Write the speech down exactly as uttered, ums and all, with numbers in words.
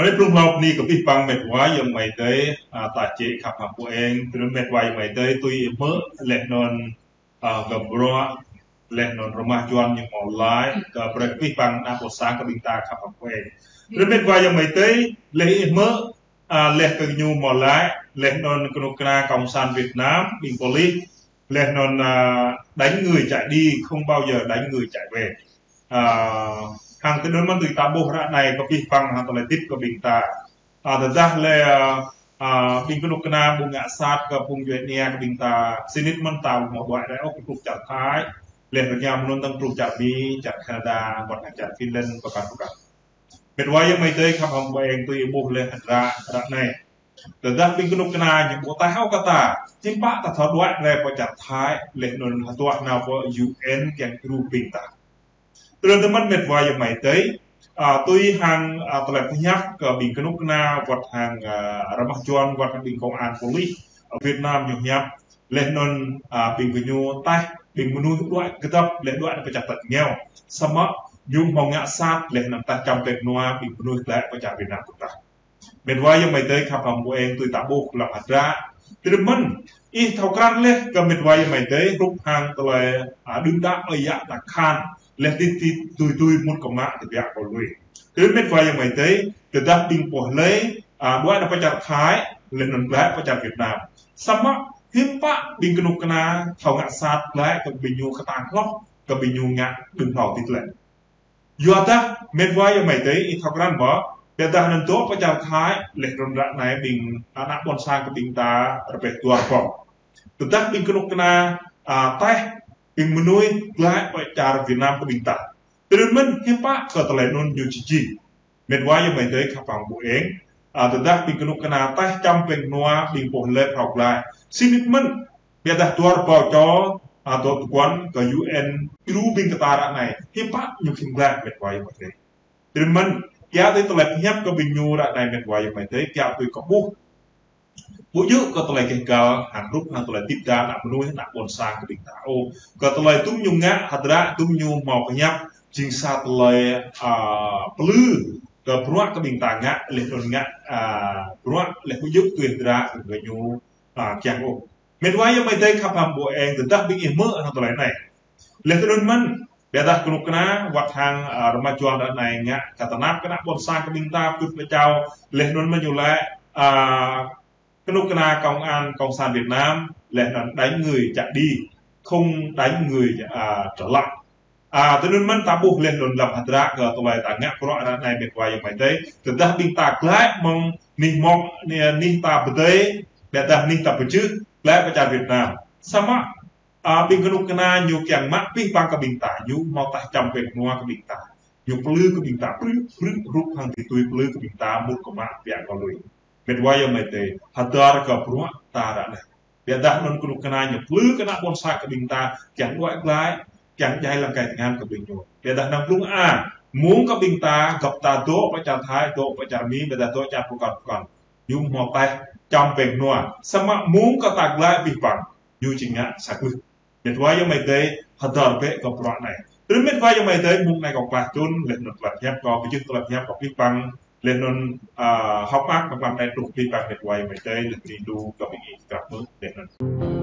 Hrơi blung hlâo bơni kơ abih bang mĕt wa ayŏng amai adơi, a, ta čĕ khăp hăng pô eng, tơdơi mĕt wa ayŏng amai adơi, tui ih hmư̆, laih anŭn, a, gơ̆ bruă, laih anŭn rơmah Yuan ñu hmâo laĭ, kơ brơi kơ abih bang ană ƀôn sang kơ ƀing ta khăp hăng pô eng. Tơdơi mĕt wa ayŏng amai adơi, laih ih hmư̆, a, laih kơ ñu hmâo laĭ, laih anŭn kơnuk kơna Cộng sản Việt Nam, ƀing polis, laih anŭn, a, đánh người chạy đi, không bao giờ đánh người chạy về. A, hăng tơdơi mơ̆n tui ta ƀuh ră anai kơ abih bang hăng tơlơi hơdip kơ ƀing ta. A, tơdah laih, a, a, ƀing kơnuk kơna ƀu ngă sat kơ phung djuai ania kơ ƀing ta, sĭt nik mơ̆n ta ƀu hmâo đuaĭ rai ôh kơ truh čar Thái, laih rơngiao mơ̆n tơ̆ng truh čar Mi, čar Canada, wơ̆t hăng čar Finland, pơkăl pơkăl. Mĕt wa ayŏng amai adơi khăp hăng pô eng tui ih ƀuh laih hơdră ră anai. Tơdah ƀing kơnuk kơna ñu ƀu taih ôh kơ ta, hiư̆m pă ta thâo đuaĭ rai pơ čar Thái, laih anŭn hơduah nao pơ U N kiăng djru ƀing ta. Tơdơi mơ̆n mĕt wa ayŏng amai adơi, a, tui hăng, a, tơlơi pơhiăp kơ ƀing kơnuk kơna, wơ̆t hăng, a, rơmah Yuan, wơ̆t hăng ƀing công an polis, a, Việt Nam ñu hiăp, laih anŭn, a, ƀing gơñu taih, ƀing mơnuih đuaĭ kơdŏp, laih đuaĭ pơ čar tač rơngiao. Samơ̆ ñu hmâo ngă sat, laih anŭn taih čăm pĕk nua, ƀing mơnuih glaĭ pơ čar Việt Nam kơ ta. Mĕt wa ayŏng amai adơi khăp hăng pô eng tui ta ƀuh lăm hơdră. Tơdơi mơ̆n, ih thâo krăn laih kơ mĕt wa ayŏng amai adơi, hrup hăng tơlơi, a, đưm đă ơi yă ta khan, laih tĭt tĭt tui tui mŭt kơ mă tơbiă kơ lui. Tơdơi mĕt wa ayŏng amai adơi, tơdah ƀing pô hlơi, a, đuaĭ nao pơ čar Thái, laih anŭn glaĭ pơ čar Việt Nam. Samơ̆ hiư̆m pă ƀing kơnuk kơna thâo ngă sat glaĭ kơ ƀing ñu kơtang hloh, kơ ƀing ñu ngă đưm hlâo tĭt lĕ. Yua dah mĕt wa ayŏng amai adơi, ih thâo krăn ƀă, ƀiădah anŭn dŏ pơ čar Thái, laih anŭn ră anai ƀing ană ƀôn sang kơ ƀing ta rơbeh dua rơbâo. Tơdah ƀing kơnuk kơna, a, taih ƀing mơnuih glaĭ pơ čar Việt Nam kơ ƀing ta. Tơdơi mơ̆n hiư̆m pă kơ tơlơi anŭn ñu či jing. Mĕt wa ayŏng amai adơi khăp hăng pô eng, a, tơdah ƀing kơnuk kơna taih čăm pĕk nua ƀing pô hlơi phrâo glaĭ. Sĭt nik mơ̆n, ƀiădah dua rơbâo čô, a, dŏ tơguan kơ U N djru ƀing kơ ta ră anai. Hiư̆m pă ñu khĭn glaĭ mĕt wa ayŏng amai adơi. Tơdơi mơ̆n, kiaŏ tui tơlơi pơhiăp kơ ƀing ñu ră anai mĕt wa ayŏng amai adơi, kiaŏ tui kâo ƀuh. Ƀu djơ̆ kơ tơlơi keh găl, hăng hrup hăng tơlơi hơdip ta ană mơnuih, ană ƀôn sang kơ ƀing ta. Ơ, kơ tơlơi tŭm ñu ngă, hơdră tŭm ñu hmâo pơhiăp, jing sa tơlơi, a, plư, kơ bruă kơ ƀing ta ngă, laih anŭn ngă, a, bruă, laih ƀu djơ̆ tui hơdră kơ ñu, a, kiăng ôh. Mĕt wa ayŏng amai adơi khăp hăng pô eng, tơdah ƀing ih hmư̆ hăng tơlơi anai. Laih tơdơi mơ̆n, ƀiădah kơnuk kơna, wơ̆t hăng, a, rơmah Yuan ră anai ngă, kơ tơnap kơ ană ƀôn sang kơ ƀing ta, pơtŭt pơčao, laih anŭn mơ̆n ñu laĭ, a, kơnuk kơna công an, Cộng sản Việt Nam, laih anŭn đánh người chạy đi, không đánh người, a, trở lại. A, tơdơi mơ̆n ta ƀuh laih anŭn lăm hơdră kơ tơlơi ta ngă bruă ră anai mĕt wa ayŏng amai adơi, tơdah ƀing ta glaĭ mơ̆ng anih mơ̆ng, anih, anih ta pơdơi, ƀiădah anih ta pơjưh, glaĭ pơ čar Việt Nam. Samơ̆ a, ƀing kơnuk kơna ñu kiăng mă abih bang kơ ƀing ta, ñu hmâo taih čăm pĕk nua kơ ƀing ta. Ñu plư kơ ƀing ta, plư, plư, hrup hăng tĭt tui plư kơ ƀing ta, mŭt kơ mă tơbiă kơ lui. Mĕt wa ayŏng amai adơi, hơdơr kơ bruă ta ră anai. Ƀiădah anŭn kơnuk kơna ñu plư kơ ană ƀôn sang kơ ƀing ta, kiăng đuaĭ glaĭ, kiăng djai lăng kai tơngan kơ ƀing ñu. Ƀiădah anăm blung a, mơ̆ng kơ ƀing ta, gơ̆p ta dŏ pơ čar Thái, dŏ pơ čar Mi, ƀiădah dŏ čar pơkŏn pơkŏn. Ñu hmâo taih čăm pĕk nua. Samơ̆ mơ̆ng kơ ta glaĭ abih bang, ñu či ngă sa glưh. Mĕt wa ayŏng amai adơi, hơdơr bĕ kơ bruă anai. Tơdơi mơ̆n mĕt wa ayŏng amai adơi, mơ̆ng anai kâo klah tŭn, laih anŭn tơlơi pơhiăp kâo pơjưh tơlơi pơhiăp kơ abih bang, laih anŭn, a, hơ̆k mơak kơ abih bang anai truh abih bang mĕt wa ayŏng amai adơi, laih anŭn ƀing ta kơnuk kơna mơ̆n, laih anŭn.